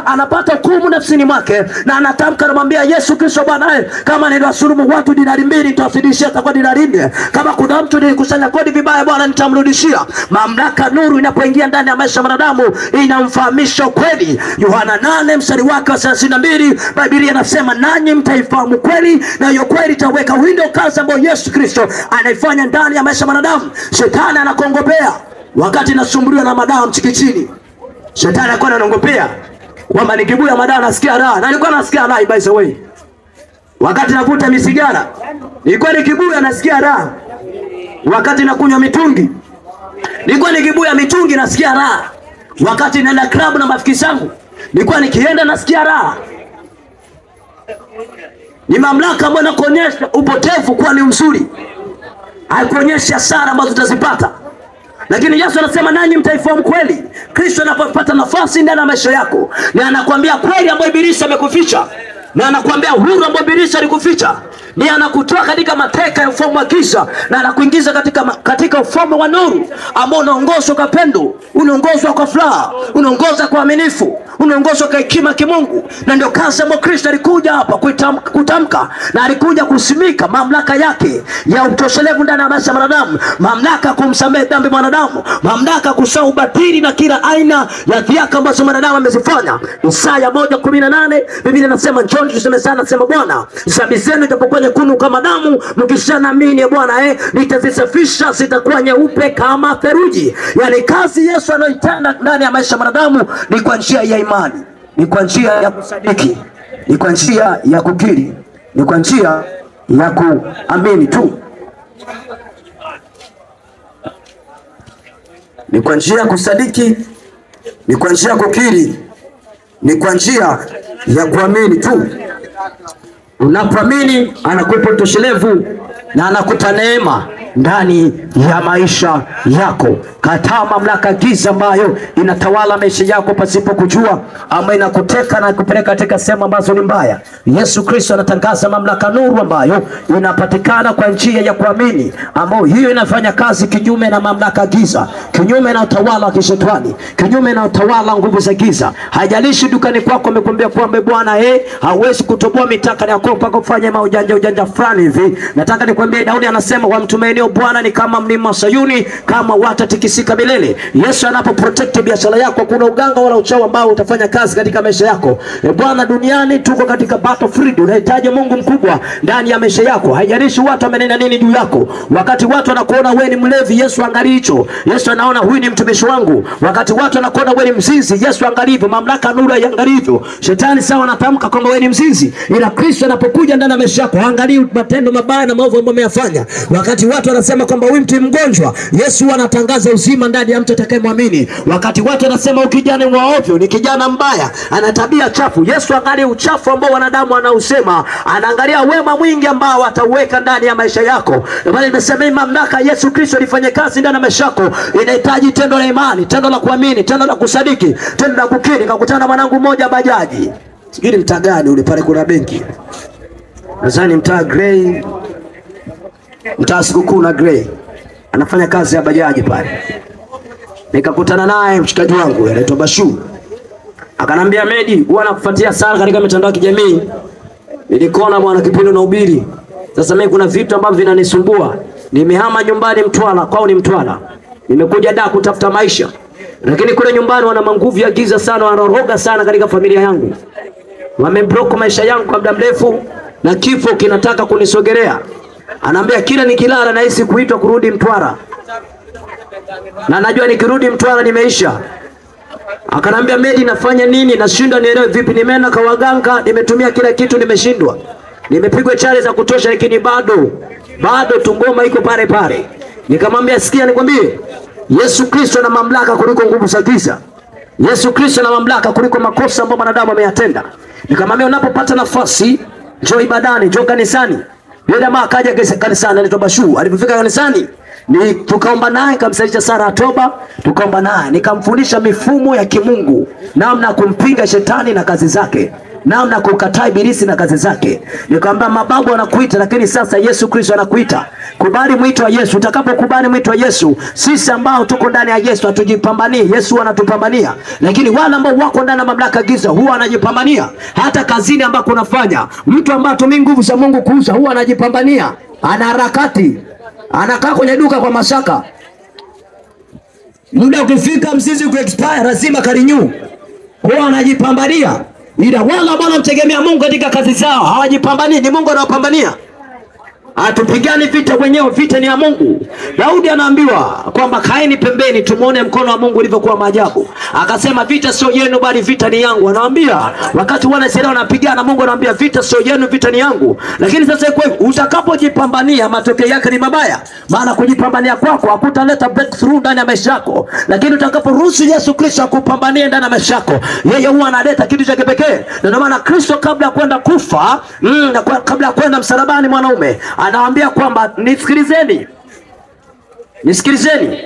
Anapata hukumu nafsini mwake na anatamka, anamwambia Yesu Kristo, Bwana, kama niliwasulumu watu dinari 2 nitawazidishia kwa dinari 4. Kama kuna mtu nilikusanya kodi vibaya, Bwana, nitamrudishia. Mamlaka nuru inapoingia ndani ya maisha ya mwanadamu inamfahamisha kweli. Yohana 8 mstari wake wa 32, Biblia inasema, nanyi mtaifahamu kweli na hiyo kweli itaweka windo. Kazi ambayo Yesu Kristo anaifanya ndani ya maisha ya mwanadamu. Shetani anakongopea wakati nasumbuliwa na madawa mchikichini. Shetani alikuwa ananongopea kwamba nikibuya madawa nasikia raha, na nilikuwa nasikia raha by the way. Wakati navuta misigara nilikuwa nikibuya nasikia raha. Wakati nakunywa mitungi nilikuwa nikibuya mitungi nasikia raha. Wakati naenda club na marafiki zangu nilikuwa nikienda nasikia raha. Ni mamlaka ambayo inakuonyesha upotevu kuwa ni mzuri, haikuonyeshi hasara ambazo utazipata. Lakini Yesu anasema, nanyi mtaifahamu kweli. Kristo anapopata nafasi ndani ya maisha yako, na anakuambia kweli ambayo ibilisi amekuficha, na anakuambia uhuru ambao ibilisi alikuficha, ni anakutoa katika mateka ya ufalme wa giza na anakuingiza katika ufalme wa nuru ambao unaongozwa kwa pendo, unaongozwa kwa furaha, unaongozwa kwa uaminifu, unaongozwa kwa hekima kimungu. Na ndio kazi ambayo Kristo alikuja hapa kutamka, na alikuja kusimika mamlaka yake ya utoshelevu ndani ya maisha ya mwanadamu, mamlaka kumsamehe dhambi mwanadamu, mamlaka kusahau batili na kila aina ya dhihaka ambazo mwanadamu amezifanya. Isaya 1:18 Biblia inasema, njoni tusemezane, sema Bwana, dhambi zenu zitapokuwa nyekundu kama damu, mkishanaamini Bwana, nitazisafisha zitakuwa nyeupe kama theluji. Yani kazi Yesu anayoitenda ndani ya maisha ya mwanadamu ni kwa njia ya imani, ni kwa njia ya kusadiki, ni kwa njia ya kukiri, ni kwa njia ya kuamini tu. Ni kwa njia ya kusadiki, ni kwa njia ya kukiri, ni kwa njia ya kuamini tu. Unapoamini anakupa utoshelevu na anakupa neema ndani ya maisha yako. Kataa mamlaka giza ambayo inatawala maisha yako pasipo kujua, ama inakuteka na kupeleka katika sehemu ambazo ni mbaya. Yesu Kristo anatangaza mamlaka nuru ambayo inapatikana kwa njia ya kuamini, ambayo hiyo inafanya kazi kinyume na mamlaka giza, kinyume na utawala wa kishetani, kinyume na utawala nguvu za giza. Haijalishi dukani kwako amekwambia kwamba bwana, hauwezi kutoboa mitaka yako mpaka ufanye maujanja ujanja fulani hivi. Nataka nikwambie, Daudi anasema, wamtumainio Bwana ni kama mlima Sayuni, kama watatikisika milele. Yesu anapo protect biashara yako, kuna uganga wala uchawi ambao utafanya kazi katika maisha yako. Bwana, duniani tuko katika battlefield, unahitaji Mungu mkubwa ndani ya maisha yako. Haijalishi watu wamenena nini juu yako. Wakati watu wanakuona wewe ni mlevi, Yesu angalii hicho. Yesu anaona huyu ni mtumishi wangu. Wakati watu wanakuona wewe ni mzinzi, Yesu angalii hivyo. Mamlaka nuru haiangalii hivyo. Shetani sawa anatamka kwamba wewe ni mzinzi, ila Kristo anapokuja ndani ya maisha yako haangalii matendo mabaya na maovu ambayo ameyafanya. Wakati watu wanasema kwamba huyu mtu mgonjwa, Yesu anatangaza uzima ndani ya mtu atakayemwamini. Wakati watu wanasema huyu kijana ni wa ovyo, ni kijana mbaya, ana tabia chafu, Yesu angalia uchafu ambao wanadamu wanausema, anaangalia wema mwingi ambao atauweka ndani ya maisha yako. Ndio maana nimesema mamlaka Yesu Kristo alifanya kazi ndani ya maisha yako inahitaji tendo la imani, tendo la kuamini, tendo la kusadiki, tendo la kukiri. Nikakutana na mwanangu mmoja bajaji, sijui ni mtaa gani ule pale, kuna benki nadhani mtaa Grey, mtaa Sikukuu na Grey, anafanya kazi ya bajaji pale. Nikakutana naye mshikaji wangu anaitwa Bashu, akanambia, Medi, huwa nakufuatia sana katika mitandao ya kijamii, nilikuona bwana kipindi unahubiri. Sasa mimi kuna vitu ambavyo vinanisumbua, nimehama nyumbani Mtwara, kwao ni Mtwara, nimekuja da kutafuta maisha. Lakini kule nyumbani wana manguvu ya giza sana, wanaroga sana katika familia yangu. Wameblock maisha yangu kwa muda mrefu na kifo kinataka kunisogelea. Anaambia kila nikilala nahisi kuitwa kurudi Mtwara. Na najua nikirudi Mtwara nimeisha. Akanambia Medi, nafanya nini? Nashindwa nielewe vipi. Nimeenda kwa waganga, nimetumia kila kitu, nimeshindwa. Nimepigwa chale za kutosha, lakini bado tungoma iko pale pale. Nikamwambia sikia, nikwambie, Yesu Kristo ana mamlaka kuliko nguvu za giza. Yesu Kristo ana mamlaka kuliko makosa ambayo mwanadamu ameyatenda. Nikamwambia unapopata nafasi, njoo ibadani, njoo kanisani. Yule jamaa akaja kanisani, anaitwa Bashu. Alipofika kanisani, ni tukaomba naye, nikamsalisha sala ya toba, tukaomba naye, nikamfundisha mifumo ya kimungu, namna kumpinga shetani na kazi zake, namna kukataa ibilisi na kazi zake. Nikamwambia mababu anakuita, lakini sasa Yesu Kristo anakuita. Kubali mwito wa Yesu. Utakapokubali mwito wa Yesu, sisi ambao tuko ndani ya Yesu hatujipambanii, Yesu anatupambania. Lakini wale ambao wako ndani ya mamlaka giza huwa anajipambania. Hata kazini ambako unafanya, mtu ambaye hatumii nguvu za Mungu kuuza huwa anajipambania, ana harakati, anakaa kwenye duka kwa mashaka. Muda ukifika mzizi ku expire lazima karinyu. Huwa anajipambania. Ila wala ambao wanamtegemea Mungu katika kazi zao hawajipambanii, ni Mungu anawapambania. Hatupigani vita wenyewe, vita ni ya Mungu. Daudi anaambiwa kwamba kaeni pembeni tumuone mkono wa Mungu ulivyokuwa maajabu. Akasema vita sio yenu bali vita ni yangu. Anawaambia wakati wana Israeli wanapigana, Mungu anawaambia vita sio yenu, vita ni yangu. Lakini sasa kwa hivyo utakapojipambania matokeo yake ni mabaya. Maana kujipambania kwako hakutaleta breakthrough ndani ya maisha yako. Lakini utakaporuhusu Yesu Kristo akupambanie ndani ya maisha yako, yeye huwa analeta kitu cha kipekee. Na ndio maana Kristo kabla ya kwenda kufa, na kabla ya kwenda msalabani, mwanaume anawaambia kwamba nisikilizeni. Nisikilizeni,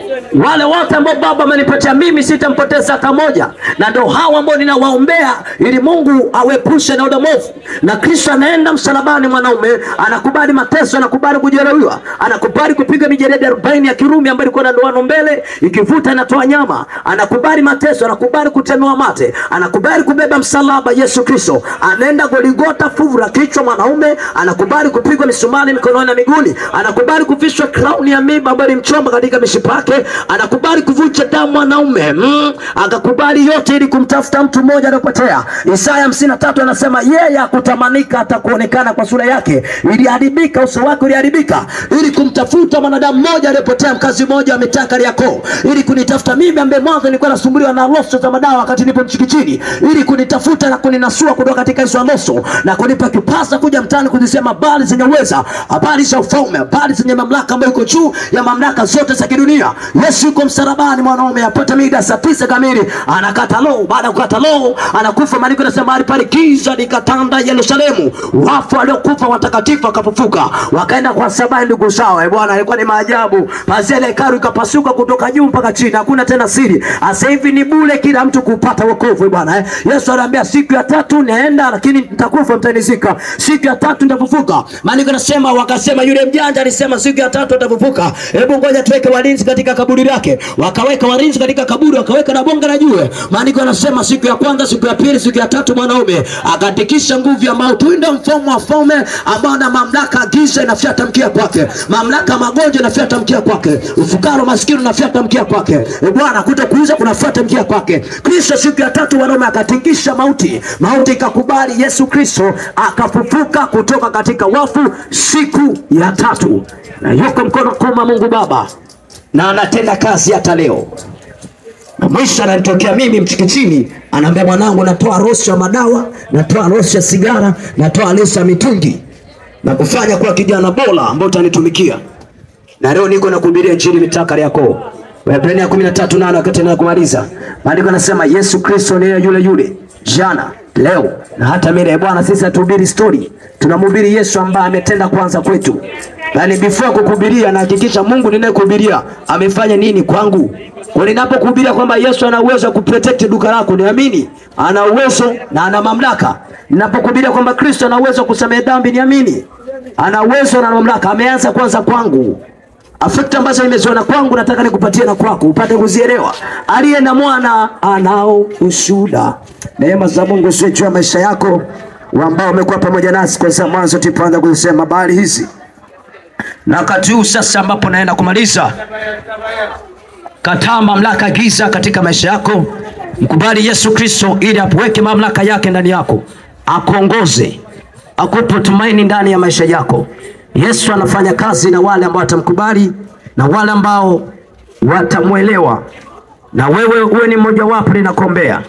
wale wote ambao Baba amenipatia mimi sitampoteza hata moja. Na ndio hao ambao ninawaombea ili Mungu awepushe na udomofu. Na Kristo anaenda msalabani, mwanaume anakubali mateso, anakubali kujeruhiwa, anakubali kupiga mijeledi 40 ya Kirumi ambayo ilikuwa na ndoano mbele ikivuta inatoa nyama. Anakubali mateso, anakubali kutemewa mate, anakubali kubeba msalaba. Yesu Kristo anaenda Goligota, fuvu la kichwa mwanaume, anakubali kupigwa misumari mikononi na miguuni, anakubali kuvishwa crown ya miiba ambayo ilimchoma katika mishipa yake, anakubali kuvuja damu mwanaume, akakubali yote ili kumtafuta mtu mmoja aliyepotea. Isaya 53 anasema yeye hakutamanika hata kuonekana kwa sura yake, iliharibika uso wake uliharibika, ili kumtafuta mwanadamu mmoja aliyepotea, mkazi mmoja wa mitaa Kariakoo, ili kunitafuta mimi ambaye mwanzo nilikuwa nasumbuliwa na loso za madawa wakati nipo Mchikichini, ili kunitafuta na kuninasua kutoka katika hizo loso na kunipa kipasa kuja mtaani kuzisema habari zenye uweza, habari za ufalme, habari zenye mamlaka ambayo iko juu ya mamlaka zote za kidunia. Yesu yuko msalabani mwanaume, apata mida saa 9 kamili anakata roho. Baada ya kukata roho anakufa. Maandiko yanasema mahali pale giza likatanda Yerusalemu, wafu waliokufa watakatifu wakafufuka, wakaenda kwa sababu ndugu zao. Bwana, ilikuwa ni maajabu. Pazia la hekalu ikapasuka kutoka juu mpaka chini, hakuna tena siri. Sasa hivi ni bure kila mtu kupata wokovu bwana. Yesu anaambia siku ya tatu naenda, lakini nitakufa, mtanizika. Siku ya tatu nitafufuka. Maandiko yanasema wakasema, yule mjanja alisema siku ya tatu atafufuka. Hebu ngoja tuweke walinzi katika kaburi lake. Wakaweka walinzi katika kaburi, wakaweka na bonge la jiwe. Maandiko yanasema siku ya kwanza, siku ya pili, siku ya tatu mwanaume akatikisha nguvu ya mauti. Ndio mfumo wa falme ambao na mamlaka giza inafuata mkia kwake, mamlaka magonjwa inafuata mkia kwake, ufukara maskini unafuata mkia kwake, bwana kutokuuza kunafuata mkia kwake. Kristo siku ya tatu mwanaume akatikisha mauti, mauti ikakubali. Yesu Kristo akafufuka kutoka katika wafu siku ya tatu, na yuko mkono kuma Mungu Baba, na anatenda kazi hata leo. Na mwisho ananitokea mimi Mchikichini, anaambia mwanangu, natoa rushwa ya madawa, natoa rushwa ya sigara, natoa rushwa ya mitungi, na kufanya kuwa kijana bora ambao utanitumikia. Na leo niko nakuhubiria injili mitaa Kariakoo. Waebrania 13:8 wakati na kumaliza. Maandiko yanasema Yesu Kristo ni yule yule jana, leo na hata milele. Bwana, sisi hatuhubiri story, tunamhubiri Yesu ambaye ametenda kwanza kwetu. Yaani before kukuhubiria nahakikisha Mungu ninayekuhubiria amefanya nini kwangu. Kwa ninapokuhubiria kwamba Yesu ana uwezo wa kuprotect duka lako, niamini ana uwezo na ana mamlaka. Ninapokuhubiria kwamba Kristo ana uwezo wa kusamehe dhambi, niamini ana uwezo na mamlaka. Ameanza kwanza kwangu. Afekta ambazo nimeziona kwangu nataka nikupatie na kwako upate kuzielewa. Aliye na mwana anao ushuhuda. Neema za Mungu ziwe juu ya maisha yako ambao umekuwa pamoja nasi kwa mwanzo tulipoanza kusema habari hizi. Na wakati huu sasa ambapo naenda kumaliza, Kataa mamlaka giza katika maisha yako. Mkubali Yesu Kristo ili apoweke mamlaka yake ndani yako, akuongoze, akupe tumaini ndani ya maisha yako. Yesu anafanya kazi na wale ambao watamkubali na wale ambao watamuelewa, na wewe uwe ni mmoja wapo. Ninakuombea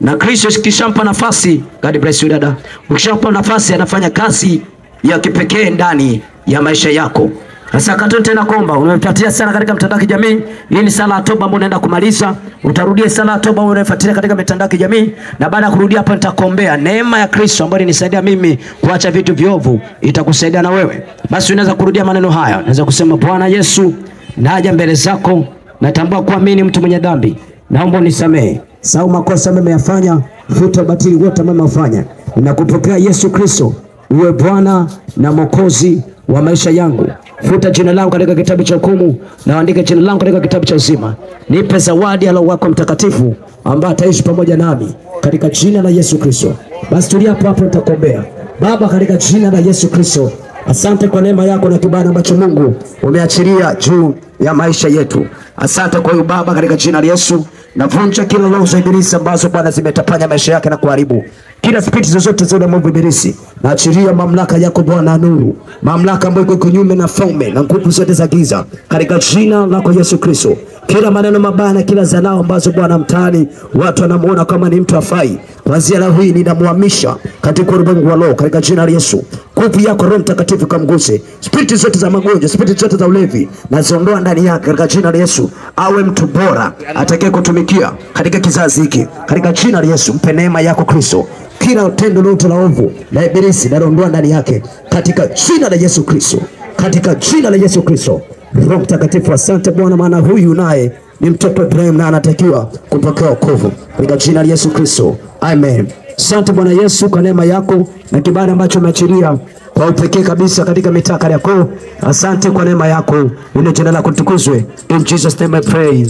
na Kristo kishampa nafasi, God bless you dada, ukishampa nafasi anafanya kazi ya kipekee ndani ya maisha yako. Sasa katoni tena komba, umepatia sana katika mtandao wa kijamii. Hii ni sala ya toba ambayo unaenda kumaliza. Utarudia sala ya toba unayofuatilia katika mitandao ya kijamii, na baada ya kurudia hapa nitakuombea neema ya Kristo ambayo ilinisaidia mimi kuacha vitu viovu itakusaidia na wewe. Basi unaweza kurudia maneno haya. Unaweza kusema, Bwana Yesu, naja mbele zako, natambua kuwa mimi ni mtu mwenye dhambi. Naomba unisamehe. Sahau makosa nimeyafanya, futa ubatili wote nimefanya. Nakupokea Yesu Kristo uwe Bwana na Mwokozi wa maisha yangu. Futa jina langu katika kitabu cha hukumu na andike jina langu katika kitabu cha uzima. Nipe zawadi ya Roho wako Mtakatifu ambaye ataishi pamoja nami katika jina la Yesu Kristo. Basi tulia hapo hapo, nitakuombea. Baba, katika jina la Yesu Kristo, asante kwa neema yako na kibali ambacho Mungu umeachilia juu ya maisha yetu. Asante kwa hiyo Baba, katika jina la Yesu navunja kila roho za ibilisi ambazo Bwana zimetapanya maisha yake na kuharibu kila spiriti zozote za ulimwengu ibilisi. Naachilia mamlaka yako Bwana nuru, mamlaka ambayo iko kinyume na falme na nguvu zote za giza, katika jina lako Yesu Kristo. Kila maneno mabaya na kila dharau ambazo Bwana mtaani watu wanamuona kama ni mtu afai, kuanzia leo hii ninamuhamisha katika ulimwengu wa roho, katika jina la Yesu. Nguvu yako Roho Mtakatifu kamguse. Spiriti zote za magonjwa, spiriti zote za ulevi naziondoa ndani yake katika jina la Yesu. Awe mtu bora atakaye kutumikia katika kizazi hiki, katika jina la Yesu. Mpe neema yako Kristo. Kila tendo lote la ovu la ibilisi naliondoa ndani yake katika jina la Yesu Kristo, katika jina la Yesu Kristo. Roho Mtakatifu, asante Bwana, maana huyu naye ni mtoto wa Ibrahim na anatakiwa kupokea wokovu katika jina la Yesu Kristo, amen. Asante Bwana Yesu kwa neema yako na kibali ambacho umeachilia kwa upekee kabisa katika mitaa Kariakoo. Asante kwa neema yako, neno jina lako litukuzwe. In Jesus name I pray.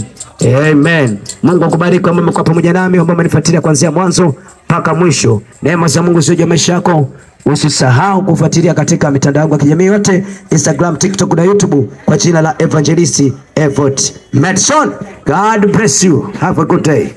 Amen. Mungu akubariki kama umekuwa pamoja nami, ambao umenifuatilia kuanzia mwanzo mpaka mwisho. Neema za Mungu ziwe juu ya maisha yako. Usisahau kufuatilia katika mitandao yangu ya kijamii yote, Instagram, TikTok na YouTube kwa jina la Evangelist Evod Madson. God bless you. Have a good day.